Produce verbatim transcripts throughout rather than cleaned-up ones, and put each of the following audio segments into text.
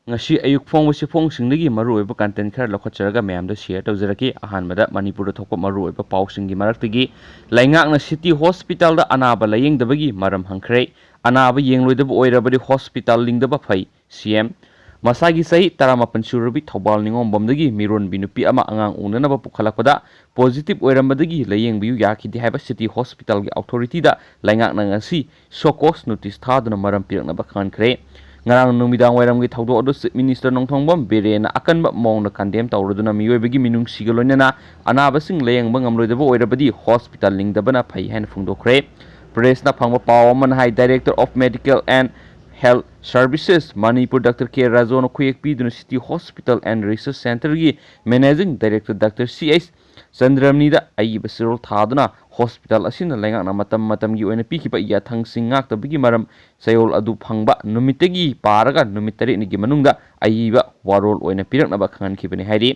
ꯉꯁꯤ ꯑꯌꯨꯛ ꯐꯣꯡꯕ ꯆꯦꯐꯣꯡꯁꯤꯡꯗꯒꯤ ꯃꯔꯨꯑꯣꯏꯕ content ꯈꯔ ꯂꯧꯈꯠꯆꯔꯒ ꯃꯌꯥꯝꯗ share ꯇꯧꯖꯔꯛꯀꯦ꯫ ꯑꯍꯥꯟꯕꯗ ꯃꯅꯤꯄꯨꯔꯗ ꯊꯣꯛꯄ ꯃꯔꯨꯑꯣꯏꯕ ꯄꯥꯎꯁꯤꯡꯒꯤ ꯃꯔꯛꯇꯒꯤ, ꯂꯩꯉꯥꯛꯅ city hospitalꯗ ꯑꯅꯥꯕ ꯂꯥꯌꯦꯡꯗꯕꯒꯤ ꯃꯔꯝ ꯍꯪꯈ꯭ꯔꯦ꯫ ꯑꯅꯥꯕ ꯌꯦꯡꯂꯣꯏꯗꯕ ꯑꯣꯏꯔꯕꯗꯤ hospital ꯂꯤꯡꯗꯕ ꯐꯩ, C M꯫ ꯃꯁꯥꯒꯤ ꯆꯍꯤ ꯇꯔꯥꯃꯥꯄꯟ ꯁꯨꯔꯕꯤ ꯊꯧꯕꯥꯜ ꯅꯤꯉꯣꯝꯕꯝꯗꯒꯤ ꯃꯤꯔꯣꯟꯕꯤ ꯅꯨꯄꯤ ꯑꯃ ꯑꯉꯥꯡ ꯎꯅꯅꯕ ꯄꯨꯈꯠꯂꯛꯄꯗ positive ꯑꯣꯏꯔꯝꯕꯗꯒꯤ ꯂꯥꯌꯦꯡꯕꯤꯌꯨ ꯌꯥꯈꯤꯗꯦ ꯍꯥꯏꯕ city hospitalꯒꯤ authorityꯗ ꯂꯩꯉꯥꯛꯅ ꯉꯁꯤ show cause notice ꯊꯥꯗꯨꯅ ꯃꯔꯝ ꯄꯤꯔꯛꯅꯕ ꯈꯪꯍꯟꯈ꯭ꯔꯦ꯫ ꯉꯔꯥꯡ ꯅꯨꯃꯤꯗꯥꯡ ꯋꯥꯏꯔꯝꯒꯤ ꯊꯧꯗꯣꯛ ꯑꯗꯨ Chief Minister ꯅꯣꯡꯊꯣꯡꯕꯝ ꯕꯤꯔꯦꯟꯅ ꯑꯀꯟꯕ ꯃꯑꯣꯡꯗ condemn ꯇꯧꯔꯗꯨꯅ ꯃꯤꯑꯣꯏꯕꯒꯤ ꯃꯤꯅꯨꯡꯁꯤꯒ ꯂꯣꯏꯅꯅ ꯑꯅꯥꯕꯁꯤꯡ ꯂꯥꯌꯦꯡꯕ ꯉꯝꯂꯣꯏꯗꯕ ꯑꯣꯏꯔꯕꯗꯤ hospital ꯂꯤꯡꯗꯕꯅ ꯐꯩ ꯍꯥꯏꯅ ꯐꯣꯡꯗꯣꯛꯈ꯭ꯔꯦ꯫ Pressꯅ ꯐꯪꯕ ꯄꯥꯎ ꯑꯃꯅ ꯍꯥꯏ, Director of Medical and Health Services Manipur Doctor K ꯔꯥꯖꯣꯅ ꯈꯨꯌꯦꯛ ꯄꯤꯗꯨꯅ City Hospital and Research Centreꯒꯤ Managing Director Doctor C H ꯆꯟꯗ꯭ꯔꯃꯅꯤꯗ ꯑꯏꯕ ꯆꯦꯔꯣꯜ ꯊꯥꯗꯨꯅ hospital ꯑꯁꯤꯅ ꯂꯩꯉꯥꯛꯅ ꯃꯇꯝ ꯃꯇꯝꯒꯤ ꯑꯣꯏꯅ ꯄꯤꯈꯤꯕ ꯌꯥꯊꯪꯁꯤꯡ ꯉꯥꯛꯇꯕꯒꯤ ꯃꯔꯝ ꯆꯌꯣꯜ ꯑꯗꯨ ꯐꯪꯕ ꯅꯨꯃꯤꯠꯇꯒꯤ ꯄꯥꯔꯒ ꯅꯨꯃꯤꯠ ꯇꯔꯦꯠꯅꯤꯒꯤ ꯃꯅꯨꯡꯗ ꯑꯏꯕ ꯋꯥꯔꯣꯜ ꯑꯣꯏꯅ ꯄꯤꯔꯛꯅꯕ ꯈꯪꯍꯟꯈꯤꯕꯅꯤ ꯍꯥꯏꯔꯤ꯫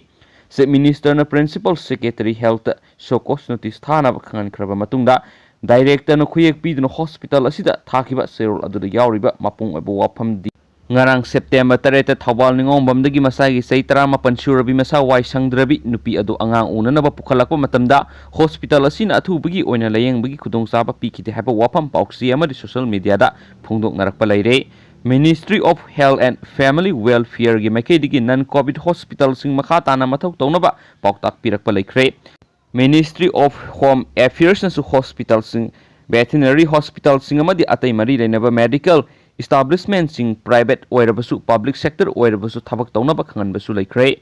Chief Ministerꯅ Principal Secretary Healthꯇ show cause notice ꯊꯥꯅꯕ ꯈꯪꯍꯟꯈ꯭ꯔꯕ ꯃꯇꯨꯡꯗ, Directorꯅ ꯈꯨꯌꯦꯛ ꯄꯤꯗꯨꯅ hospital ꯑꯁꯤꯗ ꯊꯥꯈꯤꯕ ꯆꯦꯔꯣꯜ ꯑꯗꯨꯗ ꯌꯥꯎꯔꯤꯕ ꯃꯄꯨꯡ ꯑꯣꯏꯕ ꯋꯥꯐꯝꯗꯤ, ꯉꯔꯥꯡ September ꯇꯔꯦꯠꯇ ꯊꯧꯕꯥꯜ ꯅꯤꯉꯣꯝꯕꯝꯗꯒꯤ ꯃꯁꯥꯒꯤ ꯆꯍꯤ ꯇꯔꯥꯃꯥꯄꯟ ꯁꯨꯔꯕꯤ ꯃꯁꯥ ꯋꯥꯏ ꯁꯪꯗ꯭ꯔꯕꯤ ꯅꯨꯄꯤ ꯑꯗꯨ ꯑꯉꯥꯡ ꯎꯅꯅꯕ ꯄꯨꯈꯠꯂꯛꯄ ꯃꯇꯝꯗ hospital ꯑꯁꯤꯅ ꯑꯊꯨꯕꯒꯤ ꯑꯣꯏꯅ ꯂꯥꯌꯦꯡꯕꯒꯤ ꯈꯨꯗꯣꯡꯆꯥꯕ ꯄꯤꯈꯤꯗꯦ ꯍꯥꯏꯕ ꯋꯥꯐꯝ ꯄꯥꯎꯆꯦ ꯑꯃꯗꯤ social mediaꯗ ꯐꯣꯡꯗꯣꯛꯅꯔꯛꯄ ꯂꯩꯔꯦ꯫ Ministry of Health and Family Welfareꯒꯤ ꯃꯥꯏꯀꯩꯗꯒꯤ non-covid hospitalꯁꯤꯡ ꯃꯈꯥ ꯇꯥꯅ ꯃꯊꯧ ꯇꯧꯅꯕ ꯄꯥꯎꯇꯥꯛ ꯄꯤꯔꯛꯄ ꯂꯩꯈ꯭ꯔꯦ꯫ Ministry of Home Affairsꯅꯁꯨ hospitalꯁꯤꯡ, veterinary hospitalꯁꯤꯡ ꯑꯃꯗꯤ ꯑꯇꯩ ꯃꯔꯤ ꯂꯩꯅꯕ medical establishmentꯁꯤꯡ, private ꯑꯣꯏꯔꯕꯁꯨ public sector ꯑꯣꯏꯔꯕꯁꯨ, ꯊꯕꯛ ꯇꯧꯅꯕ ꯈꯪꯍꯟꯕꯁꯨ ꯂꯩꯈ꯭ꯔꯦ꯫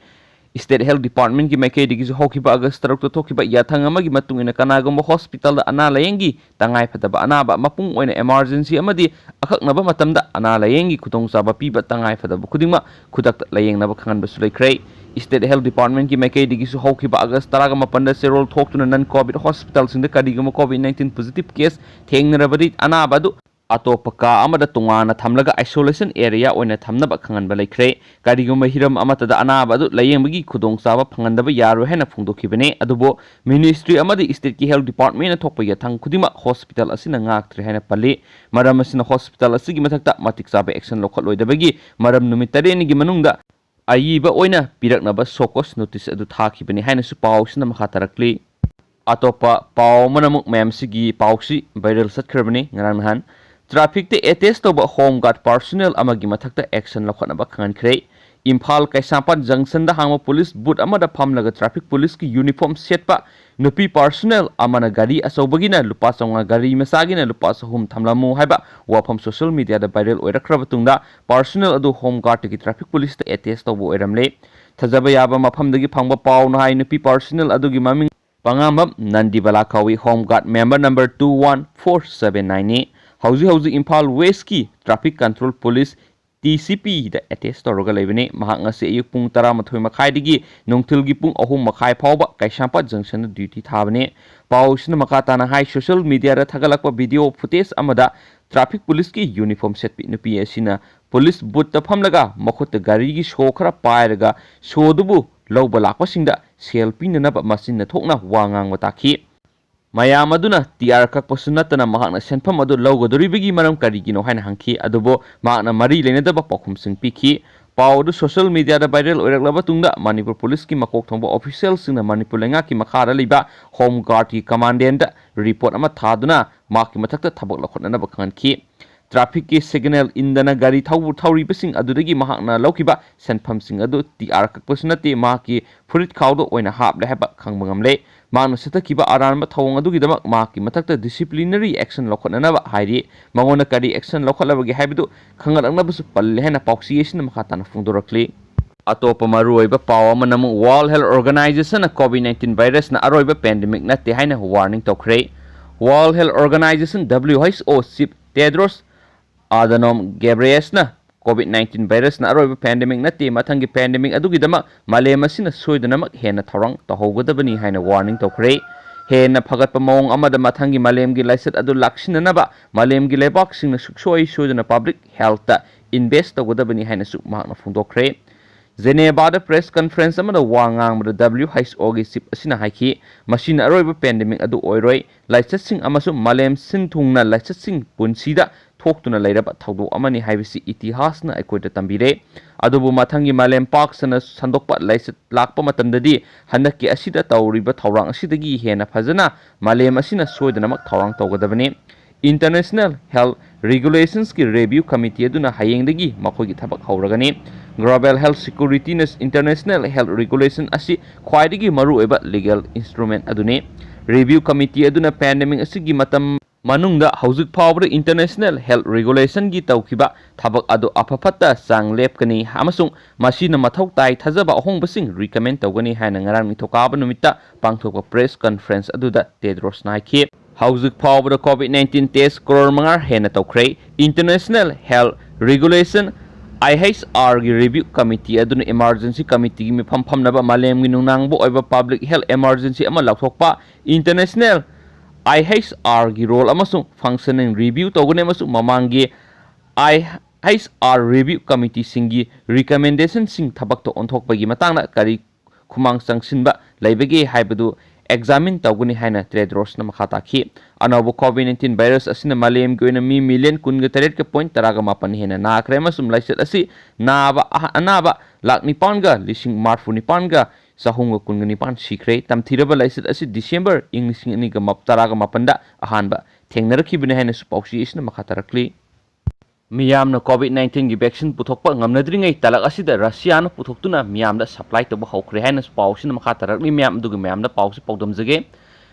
State Health Departmentꯀꯤ ꯃꯥꯏꯀꯩꯗꯒꯤꯁꯨ ꯍꯧꯈꯤꯕ August ꯇꯔꯨꯛꯇ ꯊꯣꯛꯈꯤꯕ ꯌꯥꯊꯪ ꯑꯃꯒꯤ ꯃꯇꯨꯡ ꯏꯟꯅ ꯀꯅꯥꯒꯨꯝꯕ hospitalꯗ ꯑꯅꯥ ꯂꯥꯌꯦꯡꯒꯤ ꯇꯉꯥꯏꯐꯗꯕ ꯑꯅꯥꯕ, ꯃꯄꯨꯡ ꯑꯣꯏꯅ emergency ꯑꯃꯗꯤ ꯑꯀꯛꯅꯕ ꯃꯇꯝꯗ ꯑꯅꯥ ꯂꯥꯌꯦꯡꯒꯤ ꯈꯨꯗꯣꯡꯆꯥꯕ ꯄꯤꯕ ꯇꯉꯥꯏꯐꯗꯕ ꯈꯨꯗꯤꯡꯃꯛ ꯈꯨꯗꯛꯇ ꯂꯥꯌꯦꯡꯅꯕ ꯈꯪꯍꯟꯕꯁꯨ ꯂꯩꯈ꯭ꯔꯦ꯫ State Health Departmentꯀꯤ ꯃꯥꯏꯀꯩꯗꯒꯤꯁꯨ ꯍꯧꯈꯤꯕ August ꯇꯔꯥꯒ ꯃꯥꯄꯟꯗ ꯆꯦꯔꯣꯜ ꯊꯣꯛꯇꯨꯅ non-covid hospitalꯁꯤꯡꯗ ꯀꯔꯤꯒꯨꯝꯕ covid nineteen positive case ꯊꯦꯡꯅꯔꯕꯗꯤ ꯑꯅꯥꯕ ꯑꯗꯨ ꯑꯇꯣꯞꯄ ꯀꯥ ꯑꯃꯗ ꯇꯣꯉꯥꯟꯅ ꯊꯝꯂꯒ isolation area ꯑꯣꯏꯅ ꯊꯝꯅꯕ ꯈꯪꯍꯟꯕ ꯂꯩꯈ꯭ꯔꯦ꯫ ꯀꯔꯤꯒꯨꯝꯕ ꯍꯤꯔꯝ ꯑꯃꯠꯇꯗ ꯑꯅꯥꯕ ꯑꯗꯨ ꯂꯥꯌꯦꯡꯕꯒꯤ ꯈꯨꯗꯣꯡꯆꯥꯕ ꯐꯪꯍꯟꯗꯕ ꯌꯥꯔꯣꯏ ꯍꯥꯏꯅ ꯐꯣꯡꯗꯣꯛꯈꯤꯕꯅꯤ꯫ ꯑꯗꯨꯕꯨ ministry ꯑꯃꯗꯤ stateꯀꯤ health departmentꯅ ꯊꯣꯛꯄ ꯌꯥꯊꯪ ꯈꯨꯗꯤꯡꯃꯛ hospital ꯑꯁꯤꯅ ꯉꯥꯛꯇ꯭ꯔꯦ ꯍꯥꯏꯅ ꯄꯜꯂꯤ꯫ ꯃꯔꯝ ꯑꯁꯤꯅ hospital ꯑꯁꯤꯒꯤ ꯃꯊꯛꯇ ꯃꯇꯤꯛ ꯆꯥꯕ action ꯂꯧꯈꯠꯂꯣꯏꯗꯕꯒꯤ ꯃꯔꯝ ꯅꯨꯃꯤꯠ ꯇꯔꯦꯠꯅꯤꯒꯤ ꯃꯅꯨꯡꯗ ꯑꯏꯕ ꯑꯣꯏꯅ ꯄꯤꯔꯛꯅꯕ show cause notice ꯑꯗꯨ ꯊꯥꯈꯤꯕꯅꯤ ꯍꯥꯏꯅꯁꯨ ꯄꯥꯎꯁꯤꯅ ꯃꯈꯥ ꯇꯥꯔꯛꯂꯤ꯫ ꯑꯇꯣꯞꯄ ꯄꯥꯎ ꯑꯃꯅ ꯑꯃꯨꯛ ꯃꯌꯥꯝꯁꯤꯒꯤ ꯄꯥꯎꯁꯤ viral ꯆꯠꯈ꯭ꯔꯕꯅꯤ ꯉꯔꯥꯡ ꯅꯍꯥꯟ꯫ Trafficꯇ attach ꯇꯧꯕ home guard personnel ꯑꯃꯒꯤ ꯃꯊꯛꯇ action ꯂꯧꯈꯠꯅꯕ ꯈꯪꯍꯟꯈ꯭ꯔꯦ꯫ ꯏꯝꯐꯥꯜ ꯀꯩꯁꯥꯝꯄꯥꯠ junctionꯗ ꯍꯥꯡꯕ police booth ꯑꯃꯗ ꯐꯝꯂꯒ traffic policeꯀꯤ uniform ꯁꯦꯠꯄ ꯅꯨꯄꯤ personnel ꯑꯃꯅ ꯒꯥꯔꯤ ꯑꯆꯧꯕꯒꯤꯅ ꯂꯨꯄꯥ ꯆꯥꯝꯃꯉꯥ, ꯒꯥꯔꯤ ꯃꯆꯥꯒꯤꯅ ꯂꯨꯄꯥ ꯆꯍꯨꯝ ꯊꯝꯂꯝꯃꯨ ꯍꯥꯏꯕ ꯋꯥꯐꯝ social mediaꯗ viral ꯑꯣꯏꯔꯛꯈ꯭ꯔꯕ ꯇꯨꯡꯗ, personnel ꯑꯗꯨ home guardꯀꯤ traffic policeꯇ attach ꯇꯧꯕ ꯑꯣꯏꯔꯝꯂꯦ꯫ ꯊꯥꯖꯕ ꯌꯥꯕ ꯃꯐꯝꯗꯒꯤ ꯐꯪꯕ ꯄꯥꯎꯅ ꯍꯥꯏ, ꯅꯨꯄꯤ personnel ꯑꯗꯨꯒꯤ ꯃꯃꯤꯡ ꯄꯉꯥꯝꯕꯝ ꯅꯟꯗꯤꯕꯂꯥ ꯀꯧꯏ, home guard member number two one four seven nineꯅꯤ꯫ ꯍꯧꯖꯤꯛ ꯍꯧꯖꯤꯛ Imphal Westꯀꯤ traffic control police TCPꯗ attach ꯇꯧꯔꯒ ꯂꯩꯕꯅꯤ꯫ ꯃꯍꯥꯛ ꯉꯁꯤ ꯑꯌꯨꯛ ꯄꯨꯡ ꯇꯔꯥꯃꯥꯊꯣꯏ ꯃꯈꯥꯏꯗꯒꯤ ꯅꯨꯡꯊꯤꯜꯒꯤ ꯄꯨꯡ ꯑꯍꯨꯝ ꯃꯈꯥꯏ ꯐꯥꯎꯕ ꯀꯩꯁꯥꯝꯄꯥꯠ junctionꯗ duty ꯊꯥꯕꯅꯤ꯫ ꯄꯥꯎꯁꯤꯅ ꯃꯈꯥ ꯇꯥꯅ ꯍꯥꯏ, social mediaꯗ ꯊꯥꯒꯠꯂꯛꯄ video footage ꯑꯃꯗ traffic policeꯀꯤ uniform ꯁꯦꯠꯄꯤ ꯅꯨꯄꯤ ꯑꯁꯤꯅ police boothꯇ ꯐꯝꯂꯒ ꯃꯈꯨꯠꯇ ꯒꯥꯔꯤꯒꯤ show ꯈꯔ ꯄꯥꯏꯔꯒ showꯗꯨꯕꯨ ꯂꯧꯕ ꯂꯥꯛꯄꯁꯤꯡꯗ ꯁꯦꯜ ꯄꯤꯅꯅꯕ ꯃꯆꯤꯟꯅ ꯊꯣꯛꯅ ꯋꯥ ꯉꯥꯡꯕ ꯇꯥꯈꯤ꯫ ꯃꯌꯥꯝ ꯑꯗꯨꯅ ꯇꯤ ꯑꯥꯔ ꯀꯛꯄꯁꯨ ꯅꯠꯇꯅ ꯃꯍꯥꯛꯅ ꯁꯦꯟꯐꯝ ꯑꯗꯨ ꯂꯧꯒꯗꯧꯔꯤꯕꯒꯤ ꯃꯔꯝ ꯀꯔꯤꯒꯤꯅꯣ ꯍꯥꯏꯅ ꯍꯪꯈꯤ, ꯑꯗꯨꯕꯨ ꯃꯍꯥꯛꯅ ꯃꯔꯤ ꯂꯩꯅꯗꯕ ꯄꯥꯎꯈꯨꯝꯁꯤꯡ ꯄꯤꯈꯤ꯫ ꯄꯥꯎ ꯑꯗꯨ social mediaꯗ viral ꯑꯣꯏꯔꯛꯂꯕ ꯇꯨꯡꯗ ꯃꯅꯤꯄꯨꯔ policeꯀꯤ ꯃꯀꯣꯛ ꯊꯣꯡꯕ officialꯁꯤꯡꯅ ꯃꯅꯤꯄꯨꯔ ꯂꯩꯉꯥꯛꯀꯤ ꯃꯈꯥꯗ ꯂꯩꯕ home guardꯀꯤ commandantꯇ report ꯑꯃ ꯊꯥꯗꯨꯅ ꯃꯍꯥꯛꯀꯤ ꯃꯊꯛꯇ ꯊꯕꯛ ꯂꯧꯈꯠꯅꯅꯕ ꯈꯪꯍꯟꯈꯤ꯫ Trafficꯀꯤ signal ꯏꯟꯗꯅ ꯒꯥꯔꯤ ꯊꯧ-, ꯊꯧꯔꯤꯕꯁꯤꯡ ꯑꯗꯨꯗꯒꯤ ꯃꯍꯥꯛꯅ ꯂꯧꯈꯤꯕ ꯁꯦꯟꯐꯝꯁꯤꯡ ꯑꯗꯨ ꯇꯤ ꯑꯥꯔ ꯀꯛꯄꯁꯨ ꯅꯠꯇꯦ, ꯃꯍꯥꯛꯀꯤ ꯐꯨꯔꯤꯠ ꯈꯥꯎꯗ ꯑꯣꯏꯅ ꯍꯥꯞꯂꯦ ꯍꯥꯏꯕ ꯈꯪꯕ ꯉꯝꯂꯦ꯫ ꯃꯍꯥꯛꯅ ꯆꯠꯊꯈꯤꯕ ꯑꯔꯥꯟꯕ ꯊꯧꯑꯣꯡ ꯑꯗꯨꯒꯤꯗꯃꯛ ꯃꯍꯥꯛꯀꯤ ꯃꯊꯛꯇ disciplinary action ꯂꯧꯈꯠꯅꯅꯕ ꯍꯥꯏꯔꯤ꯫ ꯃꯉꯣꯟꯗ ꯀꯔꯤ action ꯂꯧꯈꯠꯂꯕꯒꯦ ꯍꯥꯏꯕꯗꯨ ꯈꯪꯍꯜꯂꯛꯅꯕꯁꯨ ꯄꯜꯂꯦ ꯍꯥꯏꯅ ꯄꯥꯎꯆꯦ ꯑꯁꯤꯅ ꯃꯈꯥ ꯇꯥꯅ ꯐꯣꯡꯗꯣꯔꯛꯂꯤ꯫ ꯑꯇꯣꯞꯄ ꯃꯔꯨꯑꯣꯏꯕ ꯄꯥꯎ ꯑꯃꯅ ꯑꯃꯨꯛ World Health Organizationꯅ COVID nineteen virusꯅ ꯑꯔꯣꯏꯕ pandemic ꯅꯠꯇꯦ ꯍꯥꯏꯅ warning ꯇꯧꯈ꯭ꯔꯦ꯫ World Health Organization, W H O, chief Tedros Adhanom Ghebreyesusꯅ COVID nineteen virusꯅ ꯑꯔꯣꯏꯕ pandemic ꯅꯠꯇꯦ, ꯃꯊꯪꯒꯤ pandemic ꯑꯗꯨꯒꯤꯗꯃꯛ ꯃꯥꯂꯦꯝ ꯑꯁꯤꯅ ꯁꯣꯏꯗꯅꯃꯛ ꯍꯦꯟꯅ ꯊꯧꯔꯥꯡ ꯇꯧꯍꯧꯒꯗꯕꯅꯤ ꯍꯥꯏꯅ warning ꯇꯧꯈ꯭ꯔꯦ꯫ ꯍꯦꯟꯅ ꯐꯒꯠꯄ ꯃꯑꯣꯡ ꯑꯃꯗ ꯃꯊꯪꯒꯤ ꯃꯥꯂꯦꯝꯒꯤ ꯂꯥꯏꯆꯠ ꯑꯗꯨ ꯂꯥꯛꯁꯤꯟꯅꯅꯕ ꯃꯥꯂꯦꯝꯒꯤ ꯂꯩꯕꯥꯛꯁꯤꯡꯅ ꯁꯨꯡꯁꯣꯏ ꯁꯣꯏꯗꯅ public healthꯇ invest ꯇꯧꯒꯗꯕꯅꯤ ꯍꯥꯏꯅꯁꯨ ꯃꯍꯥꯛꯅ ꯐꯣꯡꯗꯣꯛꯈ꯭ꯔꯦ꯫ ꯖꯦꯅꯦꯚꯥꯗ press conference ꯑꯃꯗ ꯋꯥ ꯉꯥꯡꯕꯗ W H Oꯒꯤ chief ꯑꯁꯤꯅ ꯍꯥꯏꯈꯤ, "ꯃꯁꯤꯅ ꯑꯔꯣꯏꯕ pandemic ꯑꯗꯨ ꯑꯣꯏꯔꯣꯏ꯫ ꯂꯥꯏꯆꯠꯁꯤꯡ ꯑꯃꯁꯨꯡ ꯃꯥꯂꯦꯝ ꯁꯤꯟ ꯊꯨꯡꯅ ꯂꯥꯏꯆꯠꯁꯤꯡ ꯄꯨꯟꯁꯤꯗ ꯊꯣꯛꯇꯨꯅ ꯂꯩꯔꯕ ꯊꯧꯗꯣꯛ ꯑꯃꯅꯤ ꯍꯥꯏꯕꯁꯤ ꯏꯇꯤꯍꯥꯁꯅ ꯑꯩꯈꯣꯏꯗ ꯇꯝꯕꯤꯔꯦ꯫ ꯑꯗꯨꯕꯨ ꯃꯊꯪꯒꯤ ꯃꯥꯂꯦꯝ ꯄꯥꯛ ꯁꯟꯅ ꯁꯟꯗꯣꯛꯄ ꯂꯥꯏꯆꯠ ꯂꯥꯛꯄ ꯃꯇꯝꯗꯗꯤ ꯍꯟꯗꯛꯀꯤ ꯑꯁꯤꯗ ꯇꯧꯔꯤꯕ ꯊꯧꯔꯥꯡ ꯑꯁꯤꯗꯒꯤ ꯍꯦꯟꯅ ꯐꯖꯅ ꯃꯥꯂꯦꯝ ꯑꯁꯤꯅ ꯁꯣꯏꯗꯅꯃꯛ ꯊꯧꯔꯥꯡ ꯇꯧꯒꯗꯕꯅꯤ꯫ International Health Regulationsꯀꯤ review committee ꯑꯗꯨꯅ ꯍꯌꯦꯡꯗꯒꯤ ꯃꯈꯣꯏꯒꯤ ꯊꯕꯛ ꯍꯧꯔꯒꯅꯤ꯫ Global health securityꯅ international health regulation ꯑꯁꯤ ꯈ꯭ꯋꯥꯏꯗꯒꯤ ꯃꯔꯨꯑꯣꯏꯕ legal instrument ꯑꯗꯨꯅꯤ꯫ Review committee ꯑꯗꯨꯅ pandemic ꯑꯁꯤꯒꯤ ꯃꯇꯝ ꯃꯅꯨꯡꯗ ꯍꯧꯖꯤꯛ ꯐꯥꯎꯕꯗ international health regulationꯒꯤ ꯇꯧꯈꯤꯕ ꯊꯕꯛ ꯑꯗꯨ ꯑꯐ ꯐꯠꯇ ꯆꯥꯡ ꯂꯦꯞꯀꯅꯤ ꯑꯃꯁꯨꯡ ꯃꯁꯤꯅ ꯃꯊꯧ ꯇꯥꯏ ꯊꯥꯖꯕ ꯑꯍꯣꯡꯕꯁꯤꯡ recommend ꯇꯧꯒꯅꯤ ꯍꯥꯏꯅ ꯉꯔꯥꯡ ꯅꯤꯡꯊꯧꯀꯥꯕ ꯅꯨꯃꯤꯠꯇ ꯄꯥꯡꯊꯣꯛꯄ press conference ꯑꯗꯨꯗ ꯇꯦꯗ꯭ꯔꯣꯁꯅ ꯍꯥꯏꯈꯤ꯫ ꯍꯧꯖꯤꯛ ꯐꯥꯎꯕꯗ COVID nineteen test ꯀꯔꯣꯔ ꯃꯉꯥ ꯍꯦꯟꯅ ꯇꯧꯈ꯭ꯔꯦ꯫ International Health Regulation, IHRꯒꯤ review committee ꯑꯗꯨꯅ emergency committeeꯒꯤ ꯃꯤꯐꯝ ꯐꯝꯅꯕ ꯃꯥꯂꯦꯝꯒꯤ ꯅꯨꯡꯅꯥꯡꯕ ꯑꯣꯏꯕ public health emergency ꯑꯃ ꯂꯥꯎꯊꯣꯛꯄ, international IHRꯒꯤ role ꯑꯃꯁꯨꯡ functioning review ꯇꯧꯒꯅꯤ ꯑꯃꯁꯨꯡ ꯃꯃꯥꯡꯒꯤ IHR review committeeꯁꯤꯡꯒꯤ recommendationꯁꯤꯡ ꯊꯕꯛꯇ ꯑꯣꯟꯊꯣꯛꯄꯒꯤ ꯃꯇꯥꯡꯗ ꯀꯔꯤ ꯈꯨꯃꯥꯡ ꯆꯪꯁꯤꯟꯕ ꯂꯩꯕꯒꯦ ꯍꯥꯏꯕꯗꯨ examine ꯇꯧꯒꯅꯤ ꯍꯥꯏꯅ ꯇꯦꯗ꯭ꯔꯣꯁꯅ ꯃꯈꯥ ꯇꯥꯈꯤ꯫ ꯑꯅꯧꯕ COVID nineteen virus ꯑꯁꯤꯅ ꯃꯥꯂꯦꯝꯒꯤ ꯑꯣꯏꯅ ꯃꯤ million ꯀꯨꯟꯒ ꯇꯔꯦꯠꯀ point ꯇꯔꯥꯒ ꯃꯥꯄꯟ ꯍꯦꯟꯅ ꯅꯥꯈ꯭ꯔꯦ ꯑꯃꯁꯨꯡ ꯂꯥꯏꯆꯠ ꯑꯁꯤ ꯅꯥꯕ ꯑꯍ-, ꯑꯅꯥꯕ ꯂꯥꯈ ꯅꯤꯄꯥꯟꯒ ꯂꯤꯁꯤꯡ ꯃꯔꯤꯐꯨ ꯅꯤꯄꯥꯟꯒ ꯆꯍꯨꯝꯒ ꯀꯨꯟꯒ ꯅꯤꯄꯥꯟ ꯁꯤꯈ꯭ꯔꯦ꯫ ꯇꯝꯊꯤꯔꯕ ꯂꯥꯏꯆꯠ ꯑꯁꯤ December ꯏꯪ ꯂꯤꯁꯤꯡ ꯑꯅꯤꯒ ꯇꯔꯥꯒ ꯃꯥꯄꯟꯗ ꯑꯍꯥꯟꯕ ꯊꯦꯡꯅꯔꯛꯈꯤꯕꯅꯤ ꯍꯥꯏꯅꯁꯨ ꯄꯥꯎꯆꯦ ꯑꯁꯤꯅ ꯃꯈꯥ ꯇꯥꯔꯛꯂꯤ꯫ ꯃꯤꯌꯥꯝꯅ COVID nineteenꯒꯤ vaccine ꯄꯨꯊꯣꯛꯄ ꯉꯝꯅꯗ꯭ꯔꯤꯉꯩ ꯇꯥꯂꯛ ꯑꯁꯤꯗ ꯔꯁꯤꯌꯥꯅ ꯄꯨꯊꯣꯛꯇꯨꯅ ꯃꯤꯌꯥꯝꯗ supply ꯇꯧꯕ ꯍꯧꯈ꯭ꯔꯦ ꯍꯥꯏꯅꯁꯨ ꯄꯥꯎ ꯑꯁꯤꯅ ꯃꯈꯥ ꯇꯥꯔꯛꯂꯤ꯫ ꯃꯌꯥꯝ ꯑꯗꯨꯒꯤ ꯃꯌꯥꯝꯗ ꯄꯥꯎꯁꯤ ꯄꯥꯎꯗꯝꯖꯒꯦ꯫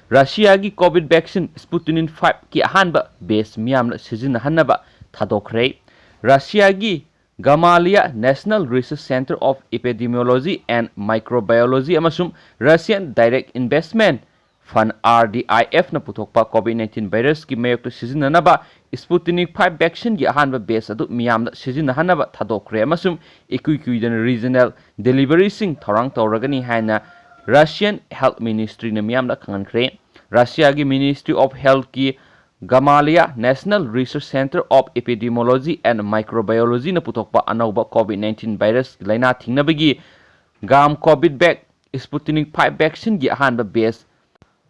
ꯔꯁꯤꯌꯥꯒꯤ COVID vaccine Sputnik fiveꯀꯤ ꯑꯍꯥꯟꯕ batch ꯃꯤꯌꯥꯝꯅ ꯁꯤꯖꯤꯟꯅꯍꯟꯅꯕ ꯊꯥꯗꯣꯛꯈ꯭ꯔꯦ꯫ ꯔꯁꯤꯌꯥꯒꯤ Gamaleya National Research Center of Epidemiology and Microbiology ꯑꯃꯁꯨꯡ Russian Direct Investment Fund, RDIFꯅ ꯄꯨꯊꯣꯛꯄ COVID nineteen virusꯀꯤ ꯃꯥꯌꯣꯛꯇ ꯁꯤꯖꯤꯟꯅꯅꯕ Sputnik five vaccineꯒꯤ ꯑꯍꯥꯟꯕ batch ꯑꯗꯨ ꯃꯤꯌꯥꯝꯗ ꯁꯤꯖꯤꯟꯅꯍꯟꯅꯕ ꯊꯥꯗꯣꯛꯈ꯭ꯔꯦ ꯑꯃꯁꯨꯡ ꯏꯀꯨꯏ ꯀꯨꯏꯗꯅ regional deliveryꯁꯤꯡ ꯊꯧꯔꯥꯡ ꯇꯧꯔꯒꯅꯤ ꯍꯥꯏꯅ Russian Health Ministryꯅ ꯃꯤꯌꯥꯝꯗ ꯈꯪꯍꯟꯈ꯭ꯔꯦ꯫ ꯔꯁꯤꯌꯥꯒꯤ Ministry of Healthꯀꯤ Gamaleya National Research Centre of Epidemiology and Microbiologyꯅ ꯄꯨꯊꯣꯛꯄ ꯑꯅꯧꯕ COVID nineteen virus ꯂꯥꯏꯅꯥ ꯊꯤꯡꯅꯕꯒꯤ GAM Covidvac Sputnik five vaccineꯒꯤ ꯑꯍꯥꯟꯕ batch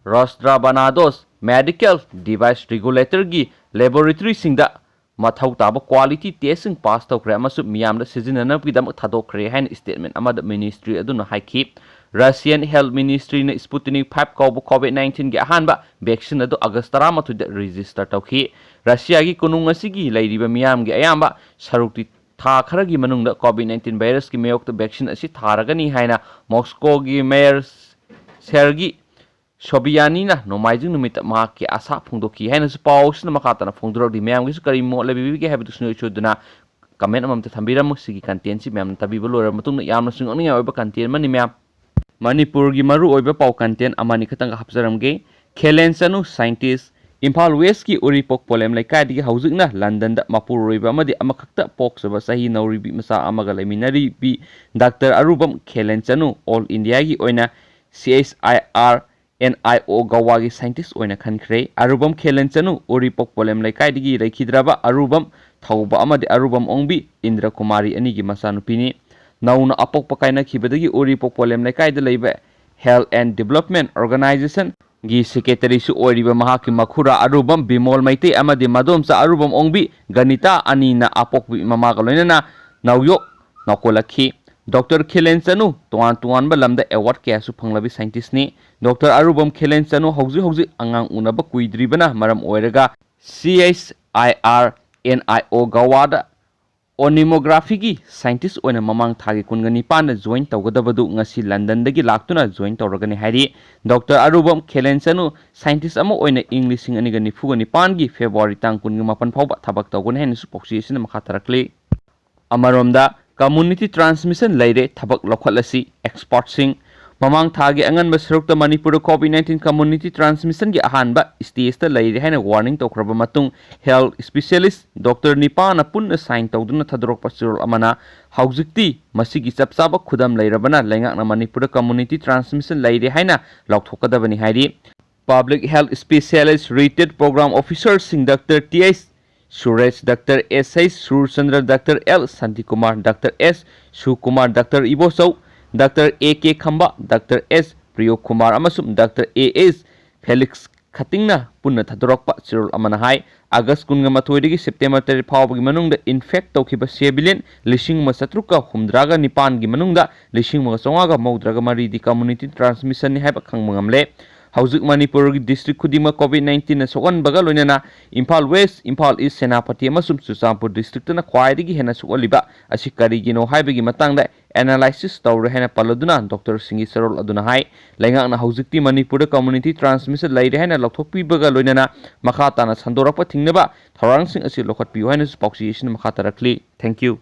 ꯔꯣꯁꯇ꯭ꯔꯥꯕꯥꯅꯥꯗꯣꯁ ꯃꯦꯗꯤꯀꯦꯜ ꯗꯤꯚꯥꯏꯁ ꯔꯤꯒꯨꯂꯦꯇꯔꯒꯤ ꯂꯦꯕꯣꯔꯦꯇꯔꯤꯁꯤꯡꯗ ꯃꯊꯧ ꯇꯥꯕ quality testꯁꯤꯡ pass ꯇꯧꯈ꯭ꯔꯦ ꯑꯃꯁꯨꯡ ꯃꯤꯌꯥꯝꯗ ꯁꯤꯖꯤꯟꯅꯅꯕꯒꯤꯗꯃꯛ ꯊꯥꯗꯣꯛꯈ꯭ꯔꯦ ꯍꯥꯏꯅ statement ꯑꯃꯗ ministry ꯑꯗꯨꯅ ꯍꯥꯏꯈꯤ꯫ Russian Health Ministryꯅ Sputnik five ꯀꯧꯕ COVID nineteenꯒꯤ ꯑꯍꯥꯟꯕ vaccine ꯑꯗꯨ August ꯇꯔꯥꯃꯥꯊꯣꯏꯗ register ꯇꯧꯈꯤ꯫ ꯔꯁꯤꯌꯥꯒꯤ ꯀꯣꯅꯨꯡ ꯑꯁꯤꯒꯤ ꯂꯩꯔꯤꯕ ꯃꯤꯌꯥꯝꯒꯤ ꯑꯌꯥꯝꯕ ꯁꯔꯨꯛꯇꯤ ꯊꯥ ꯈꯔꯒꯤ ꯃꯅꯨꯡꯗ COVID nineteen virusꯀꯤ ꯃꯥꯌꯣꯛꯇ vaccine ꯑꯁꯤ ꯊꯥꯔꯒꯅꯤ ꯍꯥꯏꯅ Moscowꯒꯤ mayor Sergei Sobyaninꯅ ꯅꯣꯡꯃꯥꯏꯖꯤꯡ ꯅꯨꯃꯤꯠꯇ ꯃꯍꯥꯛꯀꯤ ꯑꯥꯁꯥ ꯐꯣꯡꯗꯣꯛꯈꯤ ꯍꯥꯏꯅꯁꯨ ꯄꯥꯎ ꯑꯁꯤꯅ ꯃꯈꯥ ꯇꯥꯅ ꯐꯣꯡꯗꯣꯔꯛꯂꯤ꯫ ꯃꯌꯥꯝꯒꯤꯁꯨ ꯀꯔꯤ ꯃꯣꯠ ꯂꯩꯕꯤꯕꯒꯦ ꯍꯥꯏꯕꯗꯨꯁꯨ ꯅꯣꯏ ꯁꯣꯏꯗꯅ comment ꯑꯃꯃꯝꯇ ꯊꯝꯕꯤꯔꯝꯃꯨ꯫ ꯁꯤꯒꯤ contentꯁꯤ ꯃꯌꯥꯝꯅ ꯇꯥꯕꯤꯕ ꯂꯣꯏꯔꯕ ꯃꯇꯨꯡꯗ ꯌꯥꯝꯅꯁꯨ ꯉꯛꯅꯤꯡꯉꯥꯏ ꯑꯣꯏꯕ content ꯑꯃꯅꯤ꯫ ꯃꯌꯥꯝ, ꯃꯅꯤꯄꯨꯔꯒꯤ ꯃꯔꯨꯑꯣꯏꯕ ꯄꯥꯎ content ꯑꯃꯅꯤ ꯈꯛꯇꯪꯒ ꯍꯥꯞꯆꯔꯝꯒꯦ꯫ ꯈꯦꯂꯦꯟ ꯆꯅꯨ, scientist, ꯏꯝꯐꯥꯜ Westꯀꯤ ꯎꯔꯤꯄꯣꯛ ꯄꯣꯂꯦꯝ ꯂꯩꯀꯥꯏꯗꯒꯤ ꯍꯧꯖꯤꯛꯅ ꯂꯟꯗꯟꯗ ꯃꯄꯨꯔꯣꯏꯕ ꯑꯃꯗꯤ ꯑꯃꯈꯛꯇ ꯄꯣꯛꯆꯕ ꯆꯍꯤ ꯅꯧꯔꯤꯕꯤ ꯃꯆꯥ ꯑꯃꯒ ꯂꯩꯃꯤꯟꯅꯔꯤꯕꯤ ꯗꯥꯛꯇꯔ ꯑꯔꯨꯕꯝ ꯈꯦꯂꯦꯟ ꯆꯅꯨ All Indiaꯒꯤ ꯑꯣꯏꯅ C H I R N I O Goaꯒꯤ scientist ꯑꯣꯏꯅ ꯈꯟꯈ꯭ꯔꯦ꯫ ꯑꯔꯨꯕꯝ ꯈꯦꯂꯦꯟ ꯆꯅꯨ ꯎꯔꯤꯄꯣꯛ ꯄꯣꯂꯦꯝ ꯂꯩꯀꯥꯏꯗꯒꯤ ꯂꯩꯈꯤꯗ꯭ꯔꯕ ꯑꯔꯨꯕꯝ ꯊꯧꯕ ꯑꯃꯗꯤ ꯑꯔꯨꯕꯝ ꯑꯣꯡꯕꯤ ꯏꯟꯗ꯭ꯔ ꯀꯨꯃꯥꯔꯤ ꯑꯅꯤꯒꯤ ꯃꯆꯥꯅꯨꯄꯤꯅꯤ꯫ ꯅꯧꯅ ꯑꯄꯣꯛꯄ ꯀꯥꯏꯅꯈꯤꯕꯗꯒꯤ ꯎꯔꯤꯄꯣꯛ ꯄꯣꯂꯦꯝ ꯂꯩꯀꯥꯏꯗ ꯂꯩꯕ Health and Development Organizationꯒꯤ secretaryꯁꯨ ꯑꯣꯏꯔꯤꯕ ꯃꯍꯥꯛꯀꯤ ꯃꯈꯨꯔꯥ ꯑꯔꯨꯕꯝ ꯕꯤꯃꯣꯜ ꯃꯩꯇꯩ ꯑꯃꯗꯤ ꯃꯗꯣꯝꯆꯥ ꯑꯔꯨꯕꯝ ꯑꯣꯡꯕꯤ ꯒꯅꯤꯇꯥ ꯑꯅꯤꯅ ꯑꯄꯣꯛꯄ ꯃꯃꯥꯒ ꯂꯣꯏꯅꯅ ꯅꯥꯎꯌꯣꯛ ꯅꯥꯎꯀꯣꯜꯂꯛꯈꯤ꯫ ꯗꯣꯛꯇꯔ ꯈꯦꯂꯦꯟ ꯆꯅꯨ ꯇꯣꯉꯥꯟ ꯇꯣꯉꯥꯟꯕ ꯂꯝꯗ award ꯀꯌꯥꯁꯨ ꯐꯪꯂꯕꯤ scientistꯅꯤ꯫ ꯗꯣꯛꯇꯔ ꯑꯔꯨꯕꯝ ꯈꯦꯂꯦꯟ ꯆꯅꯨ ꯍꯧꯖꯤꯛ ꯍꯧꯖꯤꯛ ꯑꯉꯥꯡ ꯎꯅꯕ ꯀꯨꯏꯗ꯭ꯔꯤꯕꯅ ꯃꯔꯝ ꯑꯣꯏꯔꯒ C H I R N I O Goaꯗ oeconomegraphyꯒꯤ scientist ꯑꯣꯏꯅ ꯃꯃꯥꯡ ꯊꯥꯒꯤ ꯀꯨꯟꯒ ꯅꯤꯄꯥꯟꯗ join ꯇꯧꯒꯗꯕꯗꯨ ꯉꯁꯤ ꯂꯟꯗꯟꯗꯒꯤ ꯂꯥꯛꯇꯨꯅ join ꯇꯧꯔꯒꯅꯤ ꯍꯥꯏꯔꯤ꯫ ꯗꯣꯛꯇꯔ ꯑꯔꯨꯕꯝ ꯈꯦꯂꯦꯟ ꯆꯅꯨ scientist ꯑꯃ ꯑꯣꯏꯅ ꯏꯪ ꯂꯤꯁꯤꯡ ꯑꯅꯤꯒ ꯅꯤꯐꯨꯒ ꯅꯤꯄꯥꯟꯒꯤ February ꯇꯥꯡ ꯀꯨꯟꯒ ꯃꯥꯄꯟ ꯐꯥꯎꯕ ꯊꯕꯛ ꯇꯧꯒꯅꯤ ꯍꯥꯏꯅꯁꯨ ꯄꯥꯎꯆꯦ ꯑꯁꯤꯅ ꯃꯈꯥ ꯇꯥꯔꯛꯂꯤ꯫ ꯑꯃꯔꯣꯝꯗ, community transmission ꯂꯩꯔꯦ ꯊꯕꯛ ꯂꯧꯈꯠꯂꯁꯤ꯫ Expertꯁꯤꯡ, ꯃꯃꯥꯡ ꯊꯥꯒꯤ ꯑꯉꯟꯕ ꯁꯔꯨꯛꯇ ꯃꯅꯤꯄꯨꯔꯗ COVID nineteen community transmissionꯒꯤ ꯑꯍꯥꯟꯕ stageꯇ ꯂꯩꯔꯦ ꯍꯥꯏꯅ warning ꯇꯧꯈ꯭ꯔꯕ ꯃꯇꯨꯡ, health specialist ꯗꯣꯛꯇꯔ ꯅꯤꯄꯥꯟꯅ ꯄꯨꯟꯅ sign ꯇꯧꯗꯨꯅ ꯊꯥꯗꯣꯔꯛꯄ ꯆꯦꯔꯣꯜ ꯑꯃꯅ ꯍꯧꯖꯤꯛꯇꯤ ꯃꯁꯤꯒꯤ ꯆꯞ ꯆꯥꯕ ꯈꯨꯗꯝ ꯂꯩꯔꯕꯅ ꯂꯩꯉꯥꯛꯅ ꯃꯅꯤꯄꯨꯔꯗ community transmission ꯂꯩꯔꯦ ꯍꯥꯏꯅ ꯂꯥꯎꯊꯣꯛꯀꯗꯕꯅꯤ ꯍꯥꯏꯔꯤ꯫ Public Health Specialist Retired Program Officer ꯁꯤꯡ Doctor T H Suresh, Doctor S H Surchandra, Doctor L Shantikumar, Doctor S ꯁꯨꯀꯨꯃꯥꯔ, Doctor Ibochou, Doctor A K Khamba, Doctor S Priyokumar ꯑꯃꯁꯨꯡ Doctor A H ꯐꯦꯂꯤꯛꯁ ꯈꯇꯤꯡꯅ ꯄꯨꯟꯅ ꯊꯥꯗꯣꯔꯛꯄ ꯆꯦꯔꯣꯜ ꯑꯃꯅ ꯍꯥꯏ꯫ ꯑꯥꯒꯁ ꯀꯨꯟꯃꯥꯊꯣꯏꯗꯒꯤ ꯁꯦꯞꯇꯦꯝꯕꯔ ꯇꯔꯦꯠ ꯐꯥꯎꯕꯒꯤ ꯃꯅꯨꯡꯗ ꯏꯟꯐꯦꯛ ꯇꯧꯈꯤꯕ ꯁꯦꯕꯤꯂꯤꯌꯟ ꯂꯤꯁꯤꯡ ꯑꯃ ꯆꯥꯇ꯭ꯔꯨꯛꯀ ꯍꯨꯝꯗ꯭ꯔꯥꯒ ꯅꯤꯄꯥꯟꯒꯤ ꯃꯅꯨꯡꯗ ꯂꯤꯁꯤꯡ ꯑꯃꯒ ꯆꯥꯝꯃꯉꯥꯒ ꯃꯧꯗ꯭ꯔꯥꯒ ꯃꯔꯤꯗꯤ ꯀꯝꯃ꯭ꯌꯨꯅꯤꯇꯤ ꯇ꯭ꯔꯥꯟꯁꯃꯤꯁꯟꯅꯤ ꯍꯥꯏꯕ ꯈꯪꯕ ꯉꯝꯂꯦ꯫ ꯍꯧꯖꯤꯛ ꯃꯅꯤꯄꯨꯔꯒꯤ ꯗꯤꯁꯇ꯭ꯔꯤꯛ ꯈꯨꯗꯤꯡꯃꯛ ꯀꯣꯚꯤꯗ ꯅꯥꯏꯟꯇꯤꯟꯅ ꯁꯣꯛꯍꯟꯕꯒ ꯂꯣꯏꯅꯅ ꯏꯝꯐꯥꯜ ꯋꯦꯁ, ꯏꯝꯐꯥꯜ ꯏꯁ, ꯁꯦꯅꯥꯄꯇꯤ ꯑꯃꯁꯨꯡ ꯆꯨꯔꯆꯥꯟꯄꯨꯔ ꯗꯤꯁꯇ꯭ꯔꯤꯛꯇꯅ ꯈ꯭ꯋꯥꯏꯗꯒꯤ ꯍꯦꯟꯅ ꯁꯣꯛꯍꯜꯂꯤꯕ ꯑꯁꯤ ꯀꯔꯤꯒꯤꯅꯣ ꯍꯥꯏꯕꯒꯤ ꯃꯇꯥꯡꯗ ꯑꯦꯅꯥꯂꯥꯏꯁꯤꯁ ꯇꯧꯔꯦ ꯍꯥꯏꯅ ꯄꯜꯂꯗꯨꯅ ꯗꯣꯛꯇꯔꯁꯤꯡꯒꯤ ꯆꯦꯔꯣꯜ ꯑꯗꯨꯅ ꯍꯥꯏ꯫ ꯂꯩꯉꯥꯛꯅ ꯍꯧꯖꯤꯛꯇꯤ ꯃꯅꯤꯄꯨꯔꯗ ꯀꯝꯃ꯭ꯌꯨꯅꯤꯇꯤ ꯇ꯭ꯔꯥꯟꯁꯃꯤꯁꯟ ꯂꯩꯔꯦ ꯍꯥꯏꯅ ꯂꯧꯊꯣꯛꯄꯤꯕꯒ ꯂꯣꯏꯅꯅ ꯃꯈꯥ ꯇꯥꯅ ꯁꯟꯗꯣꯔꯛꯄ ꯊꯤꯡꯅꯕ ꯊꯧꯔꯥꯡꯁꯤꯡ ꯑꯁꯤ ꯂꯧꯈꯠꯄꯤꯌꯨ ꯍꯥꯏꯅꯁꯨ ꯄꯥꯎꯆꯦ ꯑꯁꯤꯅ ꯃꯈꯥ ꯇꯥꯔꯛꯂꯤ꯫ Thank you꯫